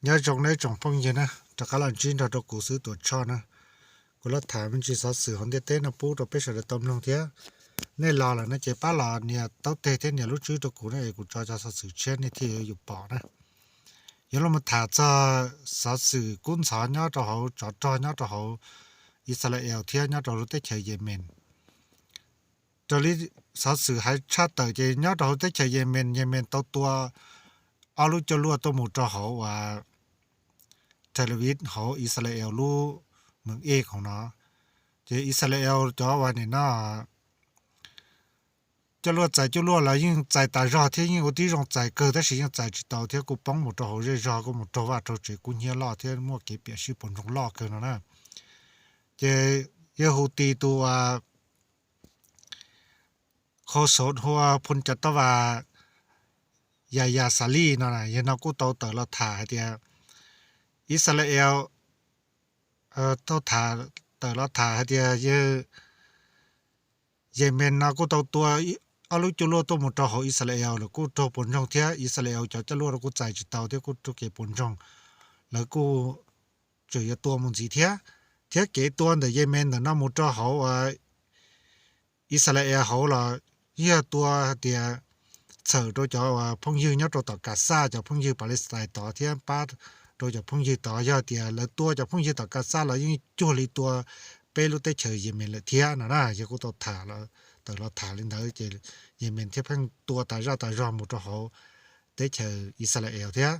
Nyob zoo nej tsoom phooj ywg na, rov qab los ntsib nrog rau kuv xwb Tuam Tshoj na. Kuv los tham me ntsis xov xwm hauv ntiaj teb no pub rau peb sawv daws tau mloog thiab. Nej los lawm no ces pab los nias taub teg thiab nias lub tswb rau kuv na es kuv tso cov xov xwm tshiab nej thiaj yuav yus pom na. Yuav los tham txog xov xwm kub ntxhov nyob rau hauv tsov rog nyob rau hauv Israel thiab nyob rau lub teb chaws Yemen. Raws li xov xwm hais tshaj tawm ces nyob rau hauv teb chaws Yemen, Yemen tau tua ob lub cuaj luaj tuaj mus rau hauv uas Tel Aviv hauv Israel lub moos ej khoom no. Ces Israel cov uas nim no cuaj luaj txais cuaj luaj los yeej txais tas zog thiab yeej ua tib zoo txais kawg tab sis yeej txais tsis tau thiab kuj poob mus rau hauv zej zog kuj mus raug vaj raug tsev kub hnyiab loj thiab muaj kev piam sij puas ntsoog loj kawg no na. Ces yawg Houthi tus uas qhau saud hu ua Phun Cas Tab Vas Yas Yas Xas Lis no, yawg no kuj tau tawm los tham hais tias Israel tau tawm los tham hais tias yawg Yemen no kuj tau tua ob lub cuaj luaj tuaj mus rau hauv Israel lawm kuj raug puas ntsoog thiab Israel cov cuaj luaj rau kuj txais tsis tau thiab kuj raug kev puas ntsoog, lawv kuj tseem yuav tua mus ntxiv thiab. Thiab kev tua ntawm Yemen ntawm no mus rau hauv uas Israel hauv los yog tua hais tias txhawm rau cov uas phooj ywg nyob rau tom Kaxaj, cov phooj ywg Palestine tod thiab pab rau cov phooj ywg tod. Yog tias lawv tua cov phooj ywg tom Kaxaj los yeej cuag li tua peb lub teb chaws Yemen lawm thiab no na. Yawg kuj tau tham, tawm los tham li ntawd ces Yemen thiaj pheej tua tas zaj tas zog mus rau hauv teb chaws Israel thiab.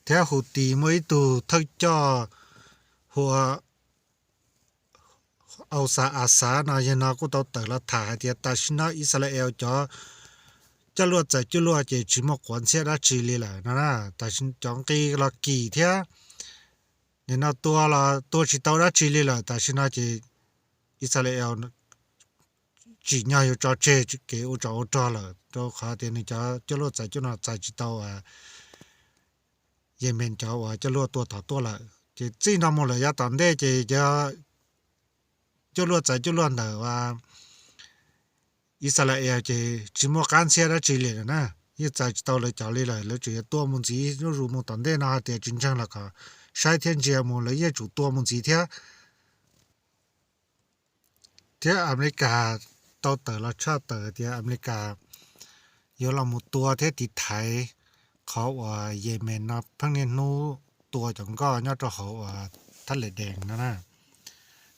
Thiab Houthi muaj ib tug thawj coj hu ua Auxas Asas no, yawg no kuj tau tawm los tham hais tias tam sim no Israel cov cuaj luaj txais cuaj luaj ces tsis muaj quav ntxhiab dab tsi li lawm no. Tam sim cov nqi los kim thiab nim no tua los tua tsis tau dab tsi li lawm, tam sim no ces Israel tsim nyog yuav tso tseg kev ua tsov ua rog lawm rau qhov tias nws cov cuaj luaj txais cuaj luaj txais tsis tau Yemen cov uas cuaj luaj tua tom tuaj lawm. Ces txij no mus lawm yav tom ntej ces cov cuaj luaj txais cuaj luaj ntawm uas Israel ces tsis muaj qab ntxhiab dab tsi li lawm na, yeej txais tsis tau lawv cov li lawm, lawv tseem yuav tua mus ntxiv zuj zus mus tom ntej no hais tias tsis ntseeg los kom saib thiab ntsia mus lawv yeej tsum tua mus ntxiv thiab. Thiab Amelikas tau tawm los tshaj tawm tias Amelikas yuav los mus tua thiab tiv thaiv qhov uas Yemen no pheej niaj hnub tua cov nkoj nyob rau hauv uas Thab Las Dees no na.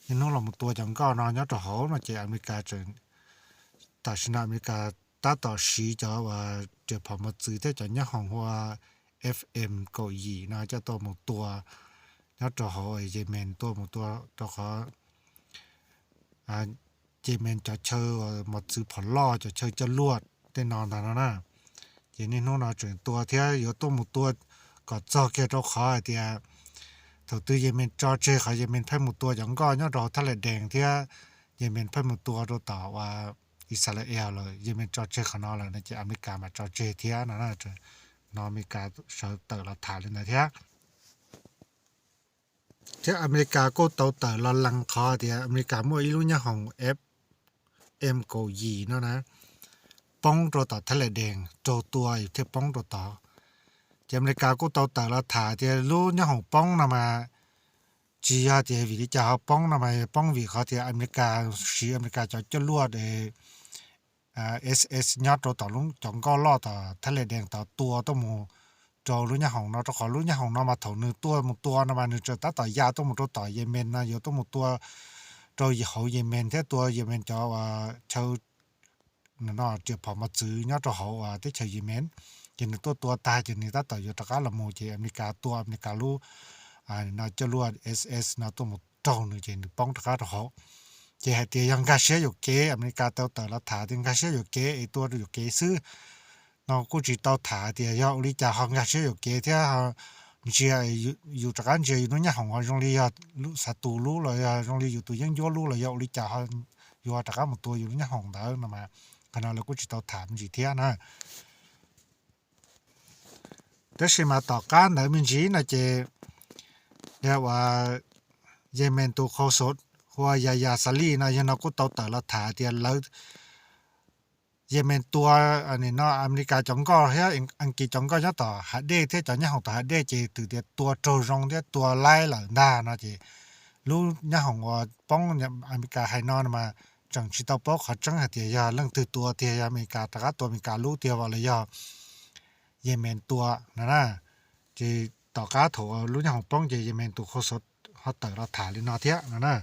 Niaj hnub los mus tua cov nkoj no nyob rau hauv no ces Amelikas tseem, tam sim no Amelikas tab tom siv cov uas riam phom mos txwv thiab cov nyoob hoom hu ua F M kaum yim no coj tuaj mus tua nyob rau hauv Yemen, tuaj mus tua rau qhov Yemen cov chaw mos txwv phom loj, cov chaw coj luaj tej no ntag no na. Ces niaj hnub no tseem tua thiab yuav tuaj mus tua kom txog kiag rau qhov hais tias thaum twg Yemen tso tseg qhov Yemen pheej mus tua cov nkoj nyob rau Thab Las Dees thiab Yemen pheej mus tua rau tom uas Israel lawm, Yemen tso tseg qhov no lawm no ces Amelikas mam tso tseg thiab no. No Amelikas sawv tawm los tham li ntawd thiab. Thiab Amelikas kuj tau tawm los lees qhov tias Amelikas muaj ib lub nyoob hoom F M kaum yim no na, poob rau tom Thab Las Dees, raug tua thiaj poob rau tod. Ces Amelikas kuj tau tawm los tham tias lub nyoob hoom poob no mas tsis yog tias vim li cas ho poob no mas poob vim qhov tias Amelikas siv Amelikas cov cuaj luaj S S nyob rau tom lub, cov nkoj loj tom Thab Las Dees tod tua tuaj mus rau lub nyoob hoom no, rau qhov lub nyoob hoom no mas thaum nws tuaj mus tua no mas nws tseem tab tom ya tuaj mus rau tom Yemen no, yuav tuaj mus tua rau hauv Yemen thiab tua Yemen cov chaw riam phom mos txwv nyob rau hauv uas teb chaws Yemen. Ces nws tuaj tua tag ces nws tab tom yuav rov qab los mus ces Amelikas tua Amelikas lub no cuaj luaj S S no tuaj mus raug nws ces nws poob rov qab rau hauv. Ces hais tias yog nkag siab yuam kev, Amelikas tau tawm los tham tias nkag siab yuam kev es tua rau yuam kev xwb. No kuj tsis tau tham tias yog ua li cas ho nkag siab yuam kev thiab ntsia, yus rov qab ntsia yus lub nyoob hoom ho zoo li yog xav tus lub los yog zoo li yus tus yeeb ncuab lub los yog ua li cas ho yuav rov qab mus tua yus lub nyoob hoom ntawd no mas, qhov no lawv kuj tsis tau tham me ntsis thiab na. Tab sis mas tom qab ntawd me ntsis no ces yog uas Yemen tus qhau saud hu ua Yas Yas Xas Lis no, yog no kuj tau tawm los tham tias lawv Yemen tua, nim no Amelikas cov nkoj thiab Askiv cov nkoj nyob tom hav dej thiab cov nyab hoom tom hav dej ces twb tias tua raug zoo thiab tua laib lawm ntag no ces lub nyab hoom uas poob Amelikas hais no mas tseem tsis tau paub qhov tseeb hais tias yog leej twg tua tiag, yog Amelikas rov qab tua Amelikas lub tiag los yog Yemen tua no na. Ces tom qab thaum lub nyab hoom poob ces Yemen tus qhua xov ho tawm los tham li no thiab no na.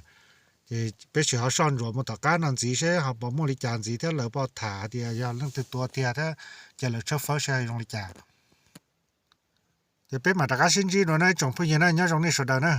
Ces peb sim ho soj ntsuam mus tom qab no ntxiv seb ho puas muaj li cas ntxiv thiab lawv puas tham tias yog leej twg tua tiag thiab ces lawv tshawb fawb seb zoo li cas. Ces peb mam rov qab sib ntsib dua na ib tsoom phooj ywg na, nyob zoo nej sawv daws na.